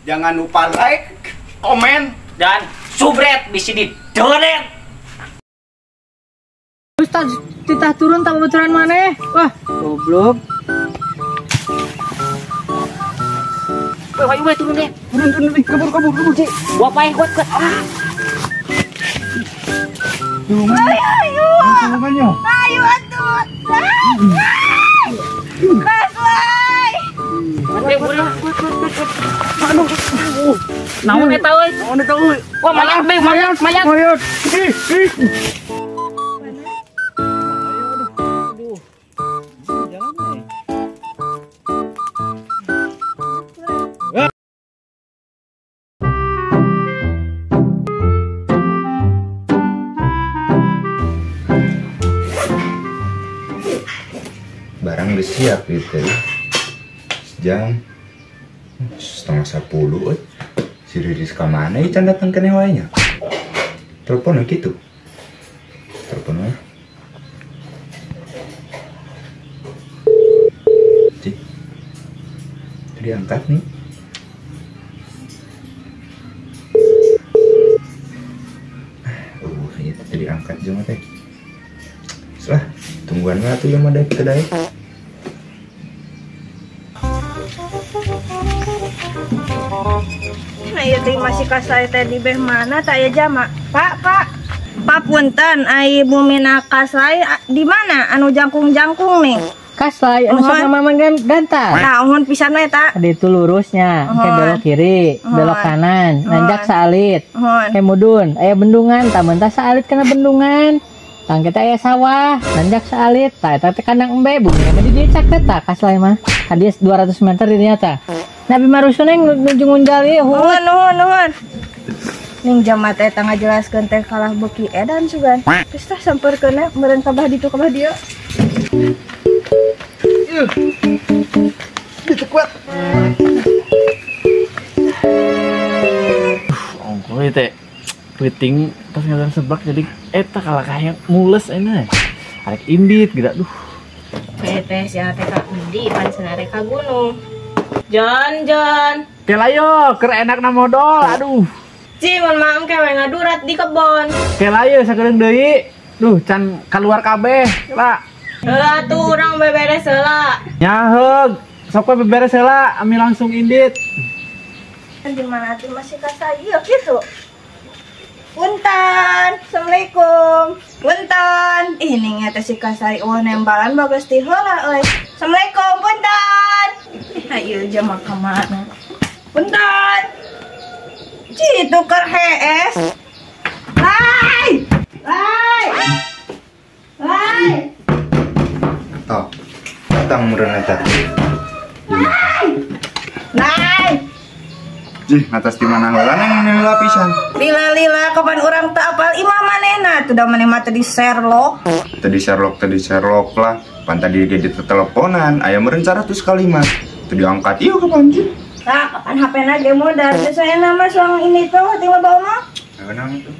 Jangan lupa like, komen, dan subscribe bisi di donet. Ustaz, titah turun tak baturan maneh. Wah, goblok. Woi, ayo woi turun deh. Turun, kabur, Cik. Gua paeh kuat. Ah. Ayo. Ayo atuh. Kaslay. Aduh. Naon eta euy? Naon eta euy? Wah, mayat, mayat. Mayat. Ih, ih. Barang udah siap gitu jam 9:30 si Riris kemana ya can datang ke newanya telepon gitu telepon ya Cik diangkat nih itu tadi angkat juga teh setelah tungguan lah tuh yang ada kita dai. Nah, ieu teh masih kasai teh di beh mana tah aya jama. Pak, Pak. Pak punten ai bumina Kaslay di mana anu jangkung-jangkung nih? Kaslay anu sok mama ganta. Nah, uhun pisan we ta. Di itu lurusnya, ke belok kiri, belok kanan, nanjak saalit. Ke mudun, aya bendungan, tah mentah saalit kana bendungan. Tang kita aya sawah, nanjak saalit, tah eta teh kandang embe bumina mah di dieu caket tah Kaslay mah. Hadiah 200 meter di dinya tah. Nabi marusuna nuju ngunjal ieu. Nuhun, nuhun, nuhun. Ning jama teh teh ngajelaskeun teh kalah beuki edan sugan. Geus tah sampeurkeun meureun kabah ditu kabah dieu. Itu kuat. Ongkoh ieu teh peuting tas ngadan sebak jadi eta kalah kahayang mules ayeuna. Arek indit gitu aduh. Teh sia teh ka endi pan cenah ka gunung. Jon, Jon. Kelayo, keur enakna modol, aduh. Ci, mun maem kewe ngadurat di kebon. Kelayo sakedeung deui. Duh, can kaluar kabeh, lah. Heula atuh urang beberes heula. Nya heug, sok we beberes heula, ami langsung indit. Di mana tuh masih kasai ieu kitu. Punten, Assalamualaikum. Punten. Ih, ning eta si Kasai eueuh nembalan bagus ti heula euy. Assalamualaikum, punten. Ayo jama ka mana? Punten. Ci tuker HS. Lai. Lai. Lai. Toh. Datang meureun eta. Lai. Lai. Cih, atas di mana heula neng lapisan. Lila-lila kapan urang teu apal imah manehna tuh da maneh mah teu di Sherlock. Teu di Sherlock, lah. Pan tadi ge diteleponan, aya meureun 100 kali mah. Teu diangkat ieu kapan cih? Tah, kapan HP-na ge modar teh saya nama soang ini tuh tinggal bawa mah. Naon itu?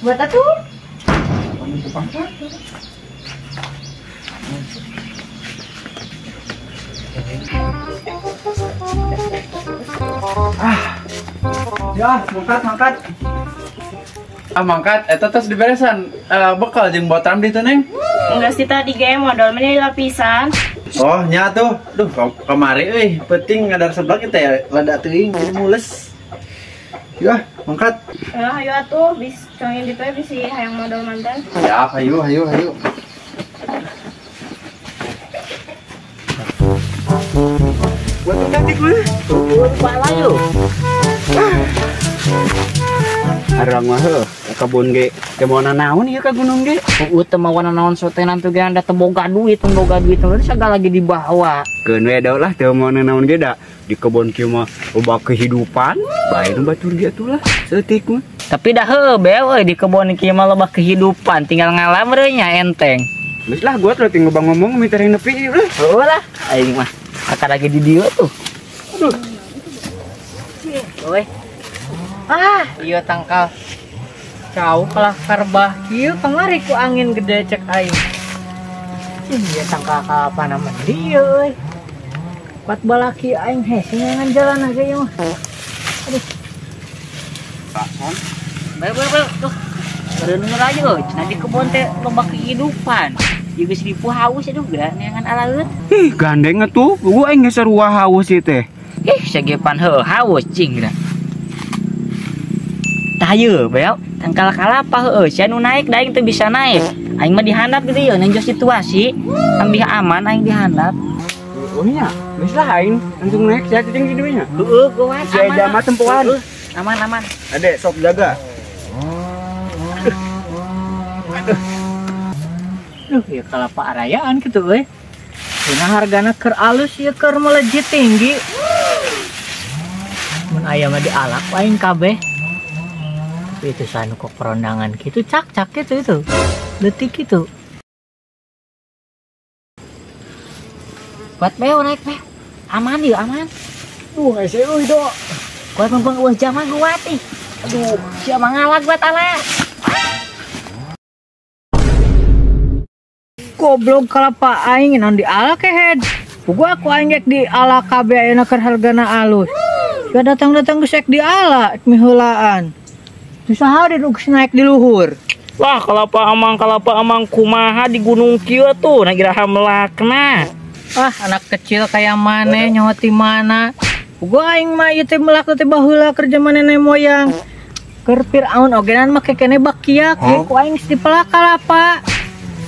Buat atuh. Kamu ke pangkat. Ah, ya, mangkat. Ah, mangkat, eta tos diberesan bekal jeung botram ditu neng. Enggak sih tadi ge modal meni lapisan. Oh, nya tuh. Duh, kamari euy, penting ngadar seblak kita ya, lada teuing jadi mules. Ya, mangkat. Ya, ayo atuh, bis congin ditu bisi hayang modal mantan. Ya, ayo. Buat cantik mah. Pala yo. Arang mah heuh, kebun ge teu mawana naon ieu ka gunung ge. Heueuh teu mawana naon sotenan tuh ge anda teu boga duit segala lagi dibawa. Keun we da lah teu mawana naon ge da di kebun kieu mah loba kehidupan, bae nu batur ge atuh lah saeutik mah. Tapi dah heuh beo euy di kebun kieu mah loba kehidupan, tinggal ngalam nya enteng. Geus lah gua teh tinggal bang ngomong miter yang nepi lah. Heueuh lah aing mah. Akar lagi di dieu tuh. Aduh. Oi. Ah, iya tangkal. Cau kalah karbah kieu kamari ku angin gede cek aing. Cing dia tangkal kalapa nama dia euy. Kuat balaki aing hese ngan jalan aja ieu mah. Aduh. Bakson. Bae tuh. Bener aja euy, cenah di kebon teh loba kehidupan. Ieu geus ripuh haus aduh geura neangan alaeut. Ih, gandeng atuh. Gua aing geus sarua haus ieu teh. Ih, sagepan heuh haus cing geura. Tah ieu beo, tangkal kalapa heueuh, sia nu naik da aing teu bisa naik. Aing mah dihandap gitu ya, nenjo situasi, ambih aman aing dihandap. Oh nya, geus lah aing langsung naik sia cicing di dieu nya. Heueuh, geuan. Si Eja mah tempoan. Aman aman. Adek sok jaga. Aduh. Duh, ya kalapa arayaan gitu euy. Dina hargana keur alus ieu keur melejit tinggi. Mun aya mah dialak aing kabeh. Tapi itu sanu kok perondangan gitu cak-cak gitu itu. Detik gitu. Kuat beo naik beo. Aman yuk aman. Duh, hese euy do. Kuat mumpung eueuh jaman kuat ih. Aduh, sia mangalak buat ala. Goblok kalapa aing naon dialak kehed. Pugu aku aing gek diala kabeh ayeuna keur hargana alus. Ya datang-datang geus ek diala miheulaan. Saha deui geus naik di luhur. Wah, kalapa amang kumaha di gunung kieu tuh, na iraha melakna. Ah, anak kecil kayak maneh nyaho ti mana? Pugu aing mah ieu teh melak teh baheula keur jaman nenek moyang. Keur Firaun ogenan make keneh bakiak, ku aing geus dipelak kalapa.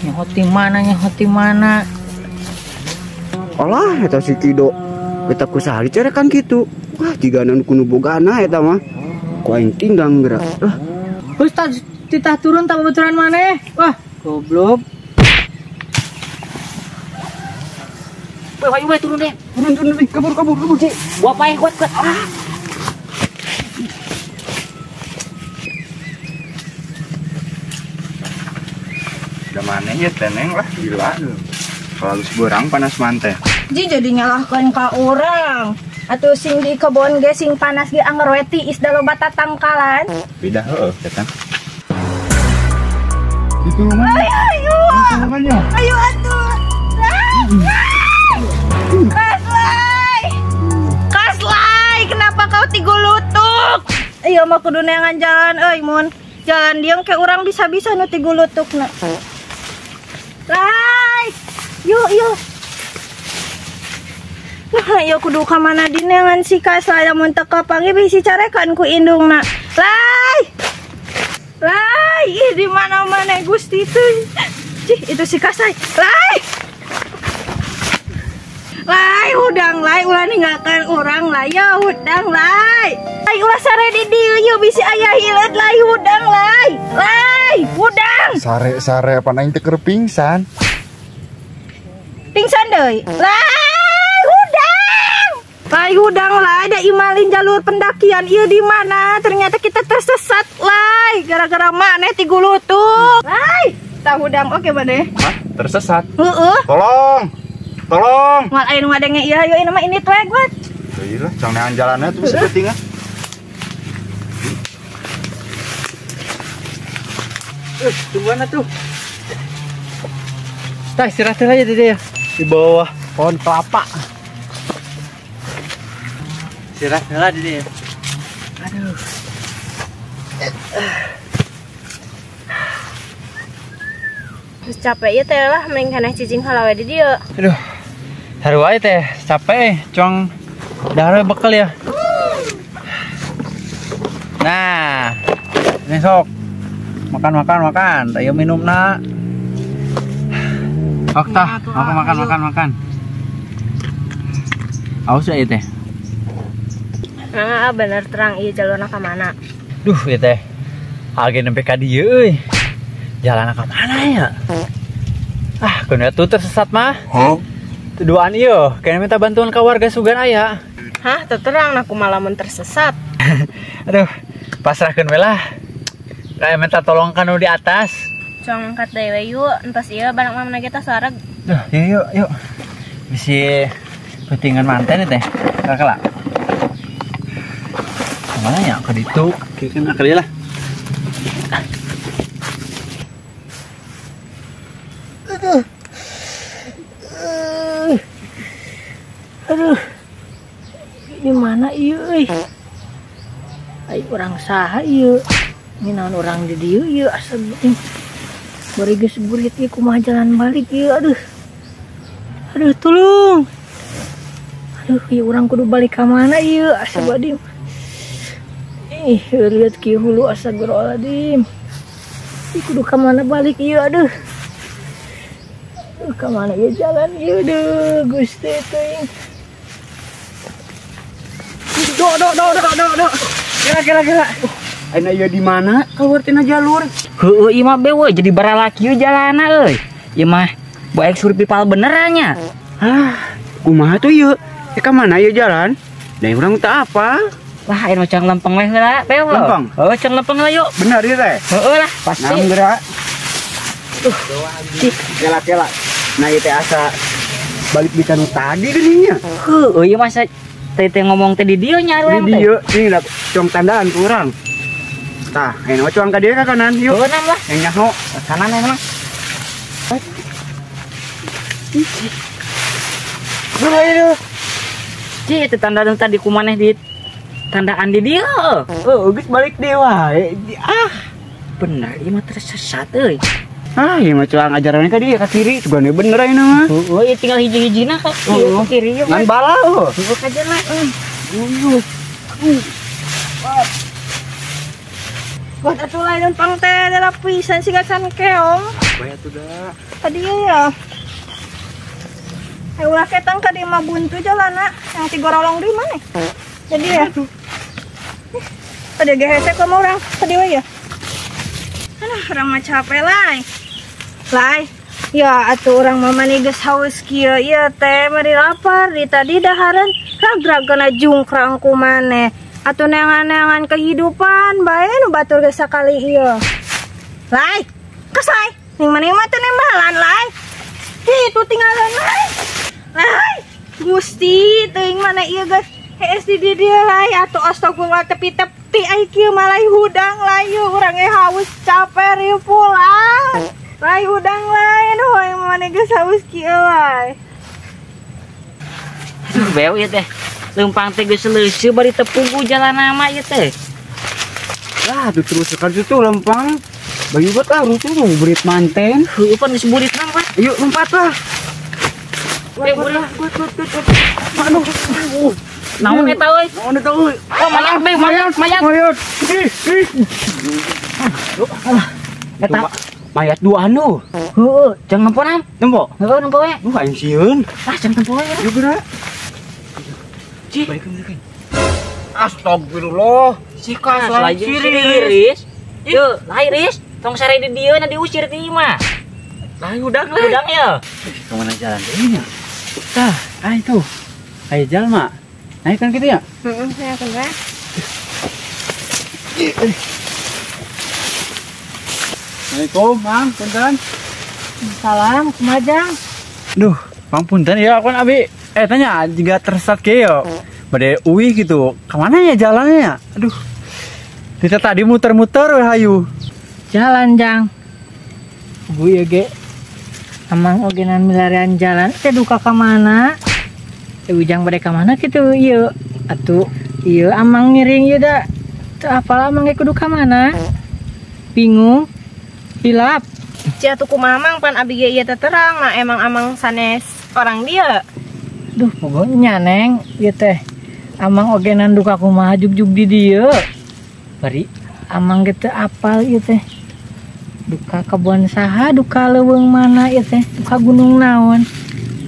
Nyaho ti mana, nyaho ti mana. Alah, eta si Kido. Kita ku saha dicarekan kitu. Wah, jigana nu kudu bogana eta mah. Ku aing tinggang geura. Lah, geus titah turun tak babaturan maneh. Wah, goblok. Woi, woi, turun deh. Turun, kabur. Cik, gua paeh kuat. Ah. Udah mana ya teneng lah, gila. Kalau seberang panas manteh. Ji jadi nyalahkan ka orang. Atuh sing di kebon ge sing panas ge anger we tiis da loba tatangkalan. Beda heueuh datang. Ditulungan. Ayo. Ditulungannya. Ayo atuh. Kaslai. Kaslai, kenapa kau tigulutuk? Ayo mah kudu neangan jalan euy mun. Jalan dieu ke urang bisa-bisa nu tigulutukna. Lai. Yuk, yuk. Nah, yuk kudu ka mana dineangan si Kaslai lamun teu kapanggih bisi carekan ku indungna. Lai. Lai, ih di mana-mana Gusti teh. Cih, itu si Kaslai. Lai. Lai, hudang lai ulah ninggalkan urang lai, ya hudang lai. Lai ulah sare di dieu yeuh bisi aya hileut lai hudang lai. Lai, hudang. Sare-sare pan aing teh keur pingsan. Pingsan deui. Lai, hudang. Lai hudang lai da imalin jalur pendakian ieu di mana? Ternyata kita tersesat lai gara-gara maneh tigulutuk. Lai, tah hudang oke maneh. Hah? Tersesat? Heeh. Tolong. Tolong. Moal aya nu ngadenge ieu hayu ieu mah ini tuh buat. Teuing lah, cang neangan jalanna tuh bisa penting ah. Tungguan atuh. Tah istirahat aja tadi ya. Di bawah pohon kelapa. Istirahat heula di dieu. Aduh. Terus capek ya teh lah, mending kana cicing heula we di dieu. Aduh. Sarua teh, capek cuang dahar bekal ya. Nah, ini sok. Makan makan makan, ayo minum nak. Ok tah, makan makan makan makan. Aus ya teh. Nah, bener terang ieu jalurna ka mana? Duh, ieu teh. Agen nempe ka dieu euy. Jalanna ka mana ya? Ah, kudu tuh tersesat mah. Huh? Duaan ieu, kayaknya minta bantuan ke warga Sugan aya. Hah, terang aku malah mun tersesat. Aduh, pasrahkeun we lah. Kayak minta tolong kan di atas. Cong angkat deui we yuk, entos ieu barang mah kita sareg. Duh, yuk yuk yuk. Bisi pentingan manten teh. Kakak. Mana ya ke ditu? Kan akal lah. Aduh. Aduh. Di mana ieu euy? Ai urang saha ieu? Ini naon urang di dieu ieu asa penting. Bari geus burit ieu kumaha jalan balik ieu aduh. Aduh tulung. Aduh ieu urang kudu balik ka mana ieu asa badim. Ih lihat kieu hulu astagfirullahaladzim. Ih kudu ka mana balik ieu aduh. Aduh ka mana ieu jalan ieu deuh Gusti teuing. Do do do do do do. Kira kira. Ayeuna ieu di mana keluar tina jalur? Heueuh ieu mah bewe jadi baralak ieu jalana euy. Ieu mah baek survival benerannya. Ah, kumaha tuh ieu? Ka mana ieu jalan? Da urang teu apa. Wah, ayeuna cang lempeng we heula, bewe. Lempeng? Heueuh, cang lempeng heula yuk. Bener ieu teh? Heueuh lah, pasti. Nah, gerak. Kela-kela. Nah, ieu teh asa balik di kanu tadi geuning nya. Heueuh, ieu mah teh ngomong teh di dieu nya urang teh. Di dieu, ini lah cong tandaan ku urang. Tah, ayeuna mah cuang ka dieu ka kanan yuk. Heueuh lah. Yang nyaho. Kanan ayeuna mah. Ayo. Ci, itu tandaan tadi kumaneh di tandaan di dieu. Heuh, geus balik deui wae. Ah, bener ieu mah tersesat euy. Ah, ieu mah cuang ajarannya ka dieu ka kiri, sugane bener ayeuna mah. Heueuh, ieu tinggal hiji-hijina ka kiri yeuh. Ngan bala heuh. Heueuh ka jalan. Buat atuh lain lempang teh adalah pisan siga san keong. Bae atuh da. Tadi ya. Ayo ulah ketang ka di mah buntu jalana yang Cigorolong di mana? Jadi ya. Tadi ge hese ka urang tadi we ya. Aduh, urang mah capek lai. Lai. Ya atuh urang mah mani geus haus kieu ieu teh mari lapar di tadi dahareun ragrag kana jungkrang ku maneh. Atuh neangan-neangan kehidupan bae nu batur geus sakali ieu. Lai, kesai. Ning maneh mah teu nembalan lai. Kitu tinggalan lai. Lai, Gusti teuing maneh ieu geus hees di dieu lai atuh astagfirullah tepi-tepi ai kieu mah lai hudang lai ieu urang ge haus capek rieu pulang. Lai hudang lai aduh aing maneh geus haus kieu lai. Aduh beu ieu teh. Lempang teh geus leuseuh bari teu puguh jalan mah ieu teh. Lah tuh terus kan situ lempang. Bayu bet lah rusuh tuh burit manten. Heueuh pan geus burit mah Pak. Yuk lompat lah. Buat. Aduh. Naon eta euy? Naon eta euy? Oh mayat be, mayat, mayat. Mayat. Ih, ih. Eta mayat dua anu. Heueuh, jangan nempo nam. Nempo? Heueuh nempo we. Duh aing sieun. Ah, jangan tempo we. Yuk geura. Ci. Balikeun balikeun. Astagfirullah. Si kas lain si Riris. Yeuh, lain Riris. Tong sare di dieu na diusir ti imah. Lain hudang lah. Hudang ya. Kemana jalan teh nya? Tah, ah itu. Ayo jalma. Naik kan gitu ya? Heeh, saya akan we. Assalamualaikum, Mang, punten. Salam, kumaha Jang? Duh, Mang punten ya aku kan abi tanya juga tersesat kieu yo. Bade uih gitu. Kemana ya jalannya? Aduh. Kita tadi muter-muter we hayu. Jalan, Jang. Gue ya ge. Amang ogenan milarian jalan teh duka ka mana? Teh Ujang bade ka mana kitu ieu? Atuh ieu amang ngiring ieu da. Teu apal amang ge kudu ka mana? Bingung. Hilap. Ci atuh kumaha Mang pan abi ge ieu teh terang nah emang amang sanes orang dia. Duh, pokoknya Neng ieu teh. Amang ogenan duka kumaha jugjug di dieu. Bari amang ge teu apal ieu teh. Duka kebon saha, duka leuweung mana ieu teh, duka gunung naon.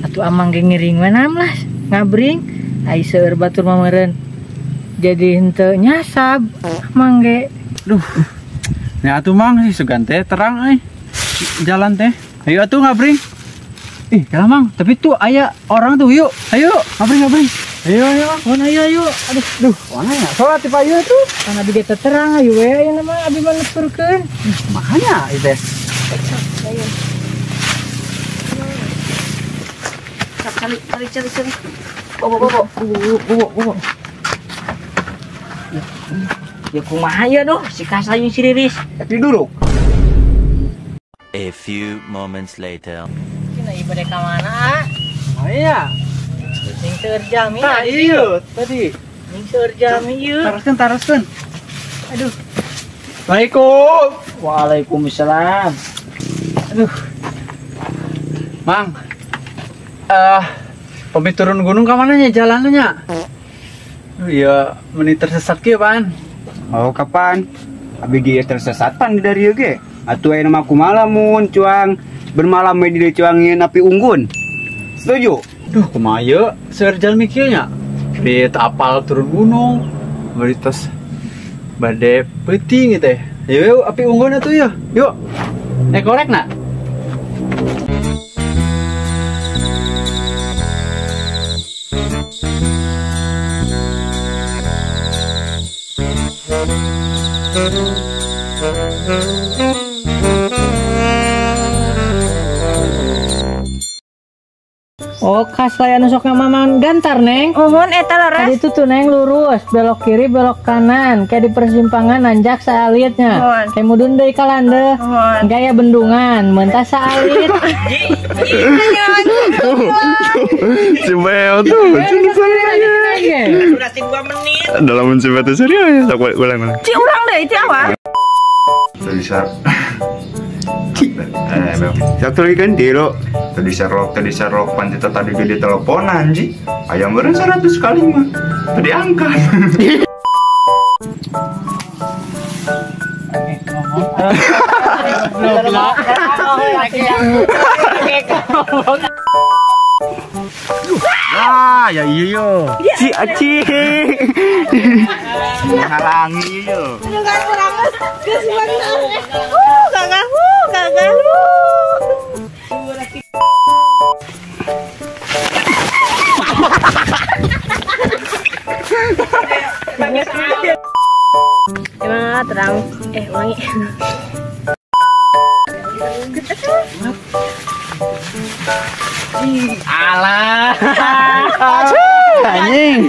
Atuh amang ge ngiring we nam lah, ngabring ai seueur batur mah meureun. Jadi henteu nyasab amang ge. Duh. Nya atuh Mang si sugan teh terang euy. Jalan teh. Ayo atuh ngabring. Ih, kalah Mang, tapi tuh aya orang tuh yuk. Ayo, ngabring. Ayo, ayo, Mang. Oh, ayo, ayo. Aduh, duh, mana ya? Salat ti payu tuh. Kan abi ge teu terang ayo we ayeuna mah abi mah nuturkeun. Makanya ieu teh. Ayo. Cari, cari, cari, cari. Bobo, bobo. Bobo, bobo. Ya kumaha ya duh, si kasayung si Riris. Tidur. A few moments later. Cina ieu bade ka mana? Oh iya. Ning seueur jalmi. Tah ieu tadi. Ning seueur jalmi ieu. Taroskeun taroskeun. Aduh. Assalamualaikum. Waalaikumsalam. Aduh. Mang. Pamit turun gunung ka mana nya jalannya nya? Aduh ya, meni tersesat kieu pan. Oh kapan? Abi ge tersesat pan di dari ieu ge. Atuh aya nama kumaha lamun cuang bermalam we di dieu cuang ieu api unggun. Setuju? Duh, kumaha ieu seueur jalmi kieu nya? Di teu apal turun gunung, bari tos bade peuting ieu teh. Yuk, api unggun atuh ya. Yuk. Naik korek na? Oh, kas lah anu sok ngamaman gantar, Neng. Uhun eta leres. Tadi itu tuh Neng lurus, belok kiri, belok kanan, kayak di persimpangan nanjak saalitnya. Kayak mudun deui ka landeuh. Gaya bendungan, mentah saalit. Si Beo tuh. Durasi 2 menit. Dalam sifat serius, sok ulang ulang. Ci urang deui ci awal. Tadi sar. Satu lagi kan Tiro. Tadi Sherlock pan kita tadi gede teleponan ji. Ayam meureun 100 kali mah. Tadi angkat. Ah, ya iya yo. Ci aci. Menghalangi yo. Kan urang geus bener. Gagal, gagal. Emang terang, wangi. Alah. Anjing.